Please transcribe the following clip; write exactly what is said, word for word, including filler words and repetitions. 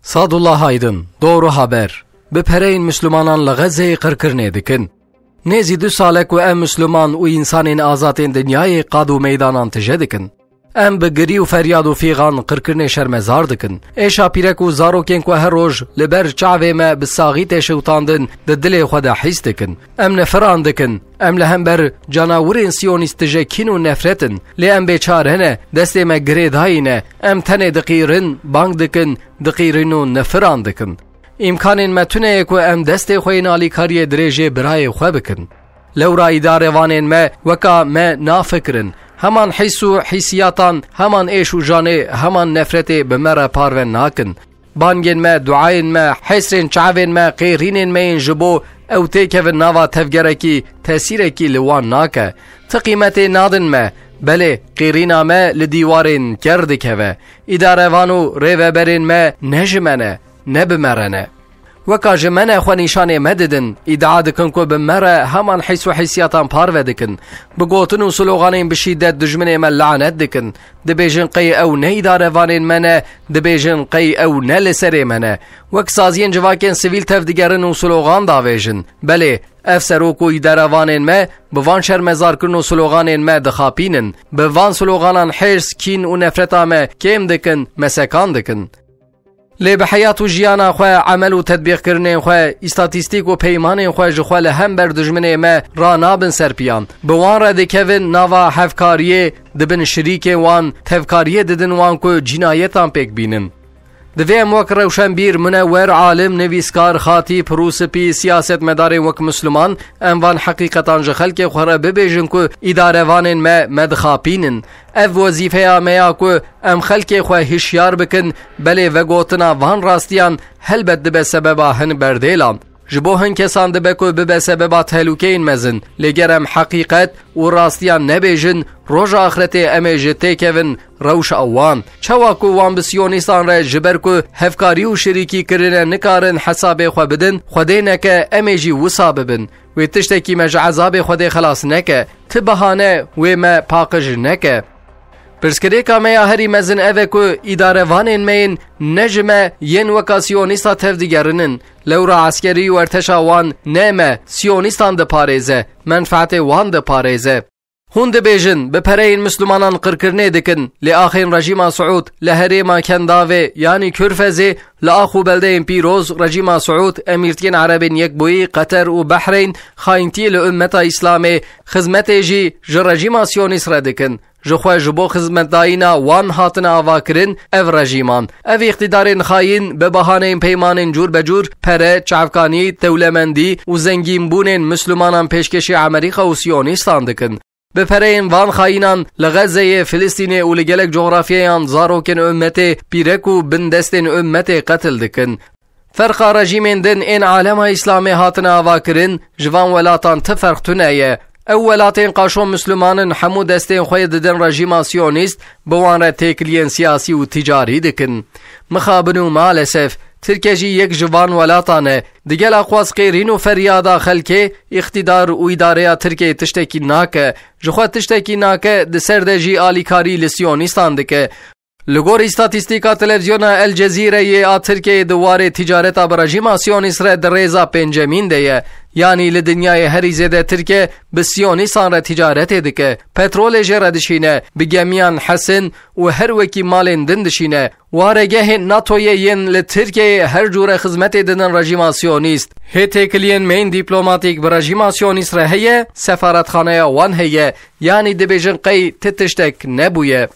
Sadullah Aydın, Doğru Haber. Bi pereyên Müslümanan li Xezzeyê qirkirinê dikin. Nêzî du sal e ku em Müslüman û însanên azatên dinyayê qad û meydanan tije dikin. Em bi girî û feryad û fîxan qirkirinê şermezar dikin. Êşa pîrek û zarokên ku her roj li ber çavê me bi saxî tê şewtandin, di dilê xwe de hîs dikin. Em nefiran dikin. Em li hember canawirên siyonîst tije kîn û nefret in. Lê em bêçare ne. Destê me girêdayî ne. Em tenê diqîrin, bang dikin, diqîrin û nefiran dikin. Îmkanên me tune ye ku em destê xwe yên alîkariyê dirêjê birayê xwe bikin. Lewra îdarevanên me weka me nafikirin. Heman hîs û hîsiyatan, heman êş û janê, heman nefretê bi me re parve nakin. Bangên me, duayên me, hesrên çavên me, qêrînên me yên ji bo ew têkevin nava tevgerekî, tesîrekî li wan nake. Ti qîmetê nadin me, belê qêrîna me li dîwarên ker dikeve. Îdarevan û rêveberên me ne ji me ne, ne bi me re ne. Weka ji me ne xwe nîşanê me didin, îdia dikin ku bi me re heman hîs û hîsiyatan parve dikin. Bi gotin û sloganên bi şîdet dijminê me lanet dikin. Dibêjin qey ew ne îdarevanên me ne, dibêjin qey ew ne li serê me ne. Wek saziyên civakên sivîl tevdigerin û slogan davêjin. Belê, ev serok û îdarevanên me bi van şermezarkirin û sloganên me dixapînin. Bi van sloganan hêrs, kîn û nefreta me kêm dikin, me sekan dikin. Lê bi heyat û jiyana xwe, emel û tedbîqkirinên xwe, îstatîstîk û peymanên xwe ji xwe li hember dijminê me ranabin ser piyan. Bi wan re dikevin nava hevkariyê, dibin şirîkên wan, tevkariyê didin wan ku cînayetan pêk bînin. Divê em wek rewşenbîr, munewer, alim, nivîskar, xatîb, rûspî, siyasetmedarên wek Misliman, em van heqîqetan ji xelkê xwe re bibêjin ku îdarevanên me, me dixapînin. Ev wezîfeya me ya ku em xelkê xwe hişyar bikin, belê vegotina van rastiyan helbet dibe sebeba hin berdêlan. Ji bo hin kesan dibe ku bibe sebeba tehlûkeyên mezin, lê ger em heqîqet û rastiyan nebêjin, roja axretê em ê ji têkevin rewşa wan. Çawa ku wan bi siyonîstan re ji ber ku hevkarî û şirîkî kirine nikarin hesabê xwe bidin, Xwedê neke em ê jî wisa bibin. Wê tiştekî me ji ezabê Xwedê xelas neke. Ti bahane wê me paqij neke. Pirsgirêka me ya herî mezin ev e ku îdarevanên me yên ne ji me yên weka siyonîsta tevdigerinin. Lewra eskerî û erteşa wan ne me, siyonîstan diparêze, menfaetê wan diparêze. Hûn dibêjin, bi pereyên Mislimanan qirkirinê dikin, lê axên rejîma Siûd li herêma Kendavê, yanî Kurfezê, li ax û beldeyên pîroz, rejîma Siûd, Emîrtiyên Erebên Yekbûyî, Qeter û Behreyn, xayintiyê li ummeta Îslamê, xizmetê jî ji rejîma siyonîst re dikin. Ji xwe ji bo xizmetdayîna wan hatine avakirin ev rejîman. Ev îqtîdarên xayîn bi bahaneyên peymanên cûr be cûr, pere, çavkanî, dewlemendî û zengînbûnên Mislimanan pêşkêşî Amerîka û siyonîstan dikin. Bi pereyên van xayînan li Xezzeyê, Filistînê û li gelek cografyeyan zarokên ummetê, pîrek û bindestên ummetê qetil dikin. Ferqa rejîmên din ên alema Îslamê hatine avakirin, ji van welatan ti ferq tune ye. Ew welatên qaşo Misliman in, hemû destên xwe yê didin rejîma siyonîst, bi wan re têkiliyên siyasî û ticarî dikin. Mixabin û malesef, Tirkiye jî yek ji van welatan e. Digel aqwas qêrîn û feryada xelkê, îqtîdar û îdareya Tirkiyeyê tiştekî nake. Ji xwe tiştekî nake, di ser de jî alîkarî li siyonîstan dike. Li gor îstatîstîka televîzyona El Cezîreyê a Tirkiyeyê di warê ticareta bi rejîma siyonîst re di rêza pêncemîn de ye. Yanî li dinyayê herî zêde Tirkiye bi siyonîstan re ticaretê dike. Petrolê jê re dişîne, bi gemiyan hesin û her wekî malên din dişîne. Waregehên NATOyê yên li Tirkiyeyê her cûre xizmetê didin rejîma siyonîst. Hê têkiliyên me yên dîplomatîk bi rejîma siyonîst re heye, sefaretxaneya wan heye. Yanî dibêjin qey ti tiştek nebûye.